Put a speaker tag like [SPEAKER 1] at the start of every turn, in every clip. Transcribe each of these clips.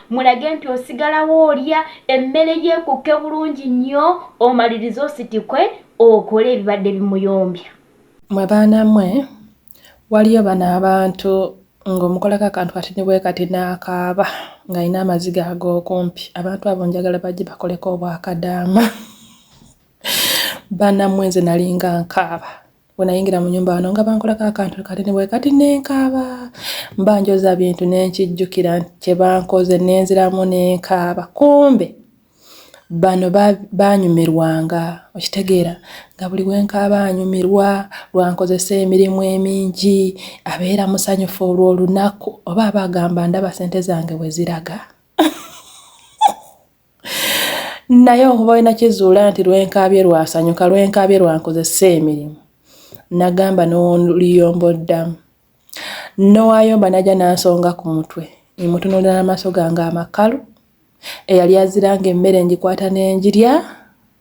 [SPEAKER 1] Mulage nti osigalawo olya emmere yeekukke bulungi nnyo, omalirize ositikwe okole ebibadde bimuyombya.
[SPEAKER 2] Mwe baana mwe, waliyo bano abantu ng'omukolako akantu katini bwe kati n'akaaba ng'alina amaziga ag'okumpi. Abantu abo njagala bajje bakoleko obwakadaama. Bannammwe nze nalinga nkaaba. Bwe nayingira mu nnyumba wano nga bankolako akantu katini bwe kati ne nkaaba. Mba njoza bintu ne nkijjukira kye bankoze ne nziramu ne nkaaba. Kumbe bano baanyumirwanga, okitegeera, nga buli we nkaaba anyumirwa lwankozesa emirimu emingi, abeera musanyufu olwo olunaku, oba aba agamba ndaba ssente zange we ziraga. Naye okuva we nakizuula nti lwe nkaabye lwasanyuka, lwe nkaabye lwankozesa emirimu, nagamba n'oluyombo ddamu. N'owayomba n'ajja n'ansonga ku mutwe, mmutunuulira n'amaaso gange amakalu. Eyali azira ng'emmere ngikwata ne ngirya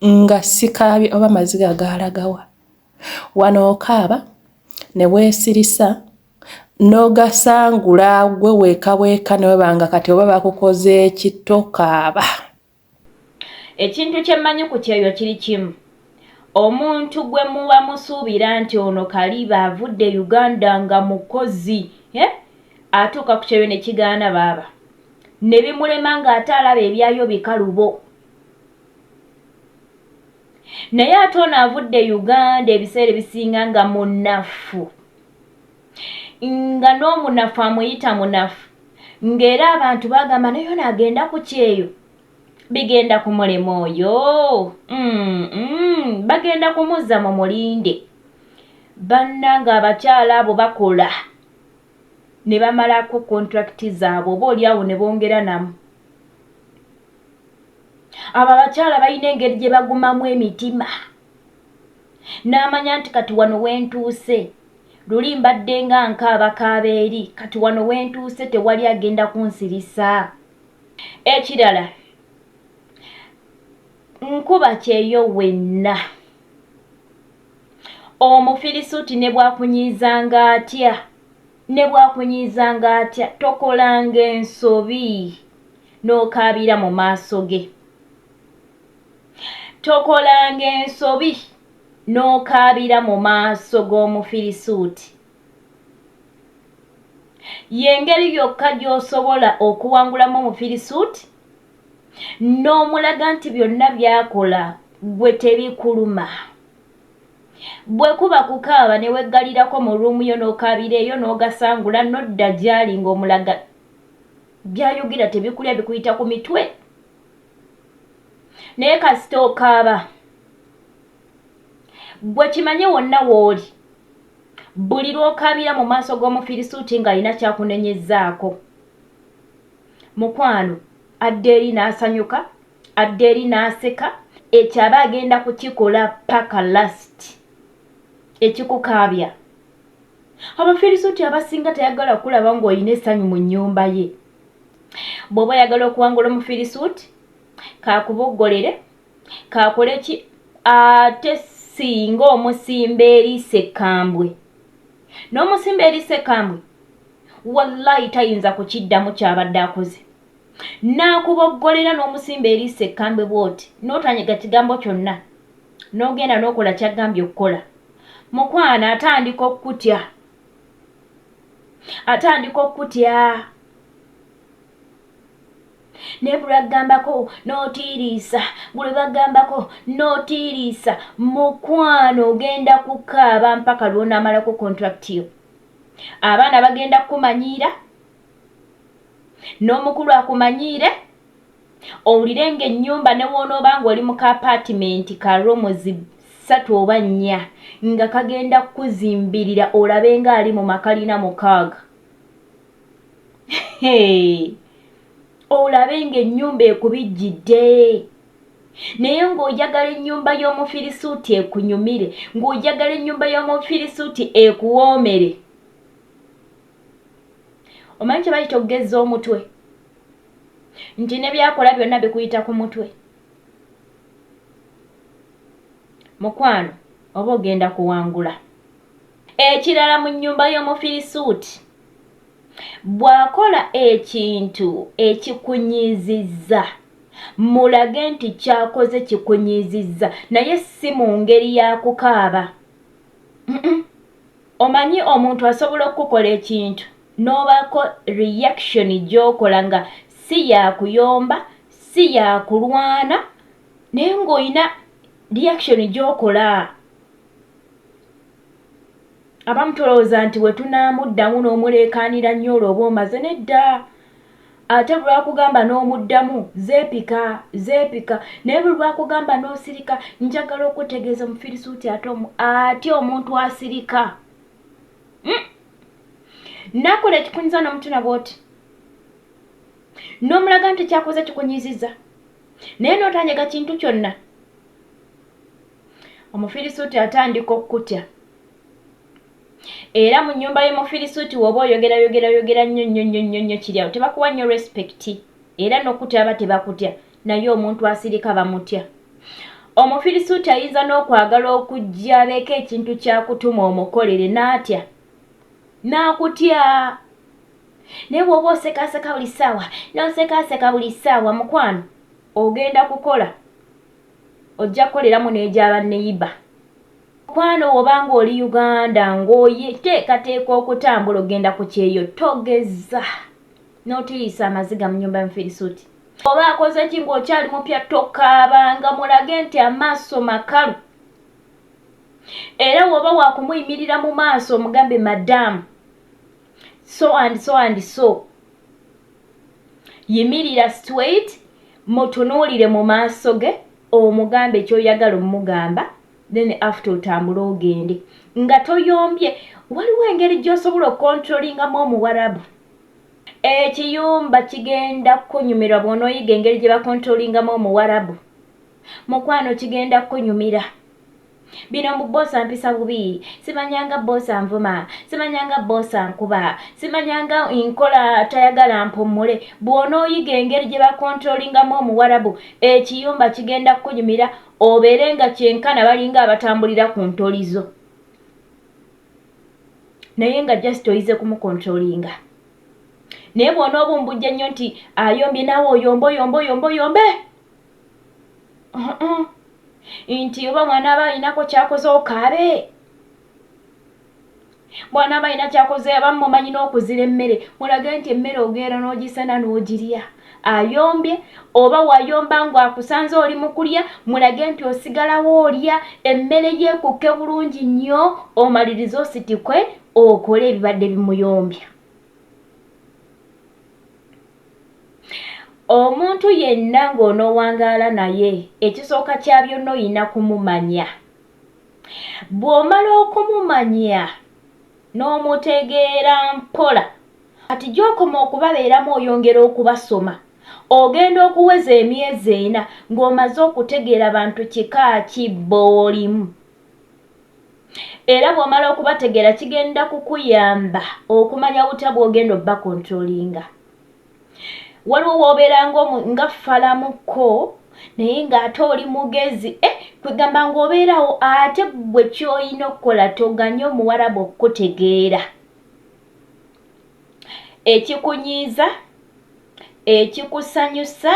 [SPEAKER 2] nga sikaabye oba maziga gaalagawa. Wano okaaba ne weesirisa n'ogasangula gwe weka weka ne weba nga kati oba bakukoze ki tokaaba.
[SPEAKER 1] Ekintu kye mmanyi ku kyeyo kiri kimu, omuntu gwe muba musuubira nti ono kaliba avudde Uganda nga mukozi, eh, atuuka ku kyeyo ne kigaana baaba. Ne bimulema ng'ate alaba ebyayo bikalubo. Naye ate ono avudde Uganda ebiseera ebisinga nga munafu, nga n'omunafu amuyita munafu, ng'era abantu bagamba naye ono agenda ku kyeyo bigenda kumulema oyo, bagenda kumuzza mu mulinde. Bannange abakyala abo bakola ne bamalako kontulakiti zaabwe oba oli awo ne bongera namu. Abo abakyala balina engeri gye bagumamu emitima n'amanya nti kati wano wentuuse, luli mbadde nga nkaabakaaba eri, kati wano wentuuse tewali agenda kunsirisa. Ekirala, nkuba kyeyo wenna Omufirisuuti ne bw'akunyiizanga atya, ne bw'akunyiizanga atya, tokolanga ensobi n'okaabira mu maaso ge. Tokolanga ensobi n'okaabira mu maaso g'Omufirisuuti. Y'engeri yokka gy'osobola okuwangulamu Omufirisuuti n'omulaga nti byonna by'akola ggwe tebikuluma. Bwe kuba kukaaba ne weggalirako mu ruumu yo n'okaabira eyo n'ogasangula n'odda gy'ali ng'omulaga by'ayogera tebikulya bikuyita ku mitwe. Naye kasita okaaba ggwe kimanye wonna w'oli buli lw'okaabira mu maaso g'Omufirisuuti ng'alina ky'akunenyezzaako. Mukwano adda eri n'asanyuka, adda eri n'aseka, ekyo aba agenda kukikola paka last ekikukaabya. Abafirisuuti abasinga tayagala kulaba ng'olina essanyu mu nnyumba ye. Bw'oba oyagala okuwangula Omufirisuuti, kaakuboggolere, kaakole ki, ate singa omusimba eriiso ekkambwe. N'omusimba eriiso ekkambwe, wallahi tayinza kukiddamu ky'abadde akoze. N'akuboggolera n'omusimba eriiso ekkambwe bw'oti, n'otanyega kigambo kyonna, n'ogenda n'okola ky'agambye okukola. Mukwano atandika okukutya. Atandika okukutya. Naye buli lw'agambako n'otiiriisa, buli lw'agambako n'otiiriisa, mukwano ogenda kukaaba mpaka lw'onaamalako contract yo. Abaana bagenda kukumanyiira, n'omukulu akumanyiire, owulire ng'ennyumba ne w'onooba ng'oli mu ka apaatimenti ka rooms ssatu oba nnya nga kagenda kukuzimbirira olabe ng'ali mu makalina mukaaga. Olabe ng'ennyumba ekubijjidde. Naye ng'oyagala ennyumba y'Omufirisuuti ekunyumire, ng'oyagala ennyumba y'Omufirisuuti ekuwoomere. Omanyi kye bayita okugezza omutwe? Nti ne by'akola byonna bikuyita ku mutwe. Mukwano, oba ogenda kuwangula. Ekirala mu nnyumba y'Omufirisuuti. Bw'akola ekintu ekikunyiizizza, mulage nti ky'akoze kikunyiizizza naye si mu ngeri ya kukaaba. Omanyi omuntu asobola okukukola ekintu n'obaako reaction gy'okola nga si ya kuyomba, si ya kulwana naye ng'olina reaction gy'okola. Abamu tulowooza nti bwe tunaamuddamu n'omuleekaanira nnyo olwo oba omaze. Nedda. Ate bwe lwakugamba n'omuddamu zeepika, zeepika. Naye bwe lwakugamba n'osirika, njagala okutegeeza Omufirisuuti ate atya omuntu asirika. N'akola ekikunyiza n'omutuna bw'oti. N'omulaga nti kyakoze kikunyizizza. Naye n'otanyega kintu kyonna. Omufirisuuti atandika okukutya. Era mu nnyumba y'Omufirisuuti w'oba oyogera yogera yogera nnyo nnyo nnyo nnyo nnyo kiri awo tebakuwa nnyo respect era n'okutya aba tebakutya naye omuntu asirika bamutya. Omufirisuuti ayinza n'okwagala okujja abeeko ekintu ky'akutuma omukolere n'atya n'akutya. Naye bw'oba osekaaseka buli ssaawa n'osekaaseka buli ssaawa mukwano ogenda kukola ojja kukoleramu n'egya banneyiba. Mukwano woba nga oli Uganda ng'oyeteekateeka okutambula okugenda ku kyeyo togeza n'otuyisa amaziga mu nyumba y'Omufirisuuti. Oba akoze ki ng'okyali mupya tokaabanga mulage nti amaaso makalu. Era woba wakumuyimirira mu maaso omugambe madamu so and so and so. Yimirira straight mutunuulire mu maaso ge omugambe ky'oyagala omugamba then after otambule ogende nga toyombye. Waliwo engeri gy'osobola okukontrolingamu Omuwarabu. Ekiyumba kigenda kukunyumirwa bw'onooyiga engeri gye bakontrolingamu Omuwarabu. Mukwano kigenda kukunyumira. Bino mbu bboosi ampisa bubi, simanyanga bboosi anvuma, simanyanga bboosi ankuba, simanyanga nkola tayagala mpummule. Bw'onooyiga engeri gye bakontrolingamu Omuwarabu, ekiyumba kigenda kukunyumira obeere nga kyenkana balinga abatambulira ku ntolizo. Naye nga just oyize kumukontrolinga. Naye bw'onoobumbujja ennyo nti ayombye naawe oyombe oyombe oyombe oyombe. Nti oba mwanaaba alinako ky'akoze okaabe. Bw'anaaba alina ky'akoze abamu mumanyi n'okuzira emmere mulage nti emmere ogenda n'ogisena n'ogirya. Ayombye oba wayomba ng'akusanze oli mu kulya mulage nti osigalawo olya emmere ye ekukke bulungi nnyo omalirize ositikwe okole ebibadde bimuyombya. Omuntu yenna ng'onoowangaala naye ekisooka kya byonna olina kumumanya. Bw'omala okumumanya n'omutegeera mpola kati gy'okoma okubabeeramu oyongera okubasoma. Ogenda okuweza emyezi ena ng'omaze okutegeera bantu kika ki b'olimu. Era bw'omala okubategeera kigenda kukuyamba okumanya butya bw'ogenda obbakontrolinga. Waliwo w'obeera nga ffalamuko naye ng'ate oli mugezi kwegamba ng'obeerawo ate ggwe ky'olina okukola toganya Omuwarabu okukutegeera. Ekikunyiiza, ekikusanyusa,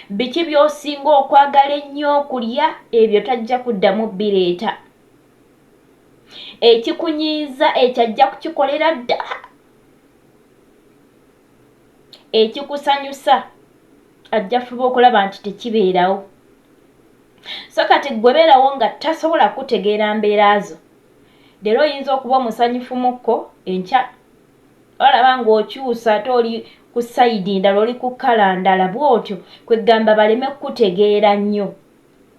[SPEAKER 1] biki by'osinga okwagala ennyo okulya ebyo tajja kuddamu bbireeta. Ekikunyiiza ekyo ajja kukikolera ddala. Ekikusanyusa ajja fuba okulaba nti tekibeerawo. So kati ggwe beerawo nga tasobola kukutegeera mbeera zo. Leero oyinza okuba omusanyufumukko enkya olaba ng'okyusa ate oli ku sayidi ndala oli ku kkala ndala bw'otyo kwegamba baleme kukutegeera nnyo.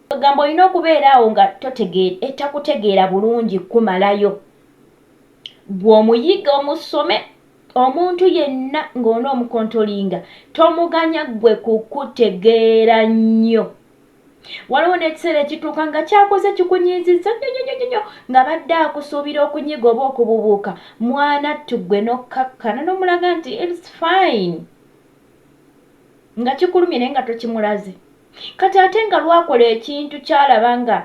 [SPEAKER 1] Kwegamba olina okubeera awo nga totegeera takutegeera bulungi kumalayo. Ggwe omuyiga omusome omuntu yenna ng'onoomukontolinga tomuganya ggwe kukutegeera nnyo. Waliwo n'ekiseera ekituuka nga ky'akoze kikunyiizizza nnyo nnyo nnyo nnyo ng'abadde akusuubira okunyiga oba okububuuka mwanattu ggwe n'okkakkana n'omulaga nti it's fine nga kikulumye naye nga tokimulaze. Kati ate nga lw'akola ekintu ky'alaba nga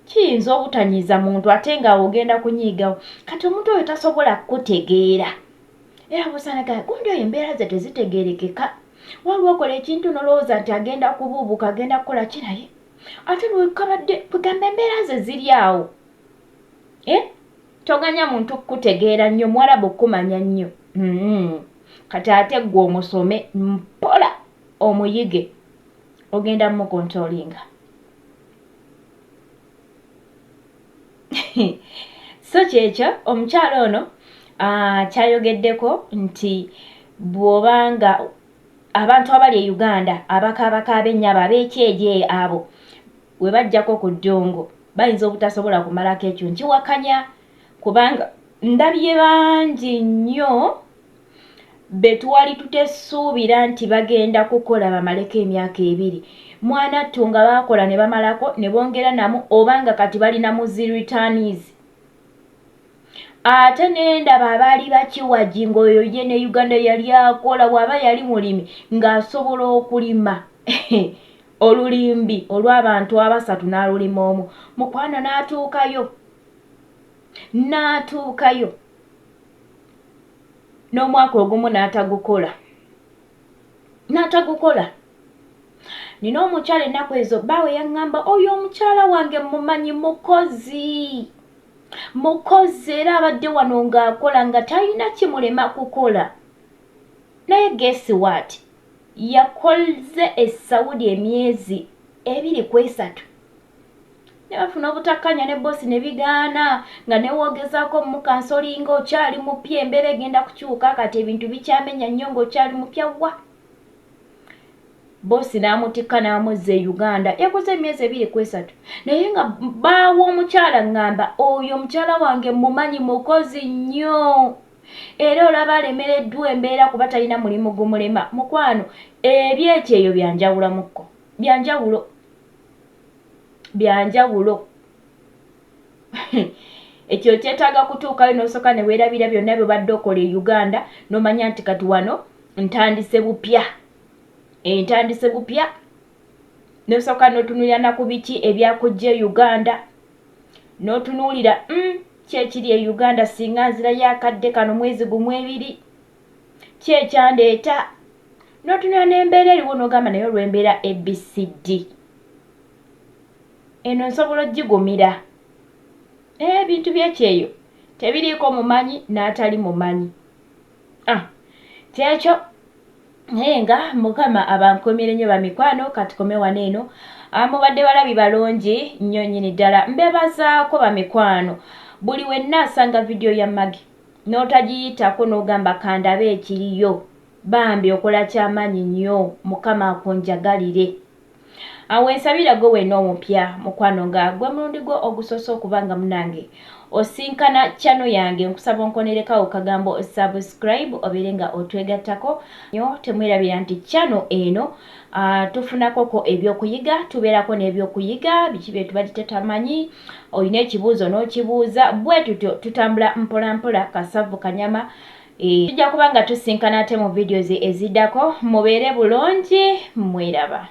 [SPEAKER 1] Kiyinza obutanyiiza muntu ate nga ogenda kunyiigawo. Kati omuntu oyo tasobola kukutegeera. Era busanaga gundi oyo embeera ze tezitegeerekeka. Waliwo okola ekintu n'olowooza nti agenda kubuubuuka, agenda kukola ki naye ate lwekabadde kwegamba embeera ze ziri awo. Toganya muntu kukutegeera nnyo, Muwarabu kukumanya nnyo. Kati ate ggwe omusome mpola omuyige, ogenda mukontrolinga. So kyekyo omukyala ono kyayogeddeko nti bw'obanga abantu abali e Uganda abakaabakaaba ennyabo ab'ekyeje abo we bajjako ku ddungu bayinza obutasobola kumalako ekyo. Nkiwakanya kubanga ndabye bangi nnyo be twali tutesuubira nti bagenda kukola bamaleko emyaka 2. Mwana ttu nga baakola ne bamalako ne bongera namu obanga kati balina mu zi returnees. Ate nendaba abaali bakiwagi ng'oyo ye ne Uganda yali akola, bw'aba yali mulimi ng'asobola okulima olulimbi olw'abantu 3 n'alulima omu. Mukwano n'atuukayo n'omwaka ogumu n'atagukola. Nina omukyala ennaku ezo bbaawe yaŋŋamba oyo omukyala wange mumanyi mukozi era abadde wano ng'akola nga talina kimulema kukola. Naye guess what? Yakoze e Saudi emyezi 2 ku 3. Ne bafuna obutakkanya ne bossi ne bigaana nga newogezaako mukansolinga okyali mupya, embeera egenda kukyuka kati ebintu bikyamenya nnyo ng'okyali mupya wa. Bossi n'amutikka n'amuzza e Uganda. Yakoze emyezi 2 ku 3. Naye nga bbaawo omukyala ŋŋamba oyo omukyala wange mumanyi mukozi nnyo. Era olaba alemereddwa embeera kuba talina mulimu gumulema. Mukwano ebyekyeyo byanjawulamukko. Byanjawulo. Ekyo kyetaaga kutuukayo n'osooka ne weerabira byonna by'obadde okola e Uganda n'omanya nti kati wano ntandise bupya. Ntandise bupya. N'osooka n'otunuulira na ku biki ebyakujja e Uganda. N'otunuulira ki ekiri e Uganda singa nzirayo akadde kano mwezi 1 2. Ki ekyandeeta? N'otunuulira n'embeera eriwo n'ogamba naye olw'embeera ABCD. Eno nsobola ogigumira. Ebintu by'ekyeyo tebiriiko mumanyi n'atali mumanyi. Kyekyo naye nga Mukama abankuumire nnyo bamikwano katukome wano eno. Mubadde balabi balungi nnyo nnyini ddala. Mbeebazaako bamikwano. Buli wenna asanga vidiyo ya Maggie n'otagiyitako n'ogamba kandabe ekiriyo. Bambi okola kyamaanyi nnyo, Mukama akunjagalire. Awo ensabira gwe wenna omupya mukwano nga gwe mulundi gwo ogusoose okuba nga munange osinkana channel yange, nkusaba onkonerekawo kagambo subscribe obeere nga otwegattako nnyo. Temwerabira nti channel eno tufunakoko ebyokuyiga, tubeerako n'ebyokuyiga biki bye tuba tutamanyi, olina ekibuuzo n'okibuuza, bwe tutyo tutambula mpola mpola kasavu kanyama. Tujja kuba nga tusinkana ate mu videos eziddako. Mubeere bulungi, mweraba.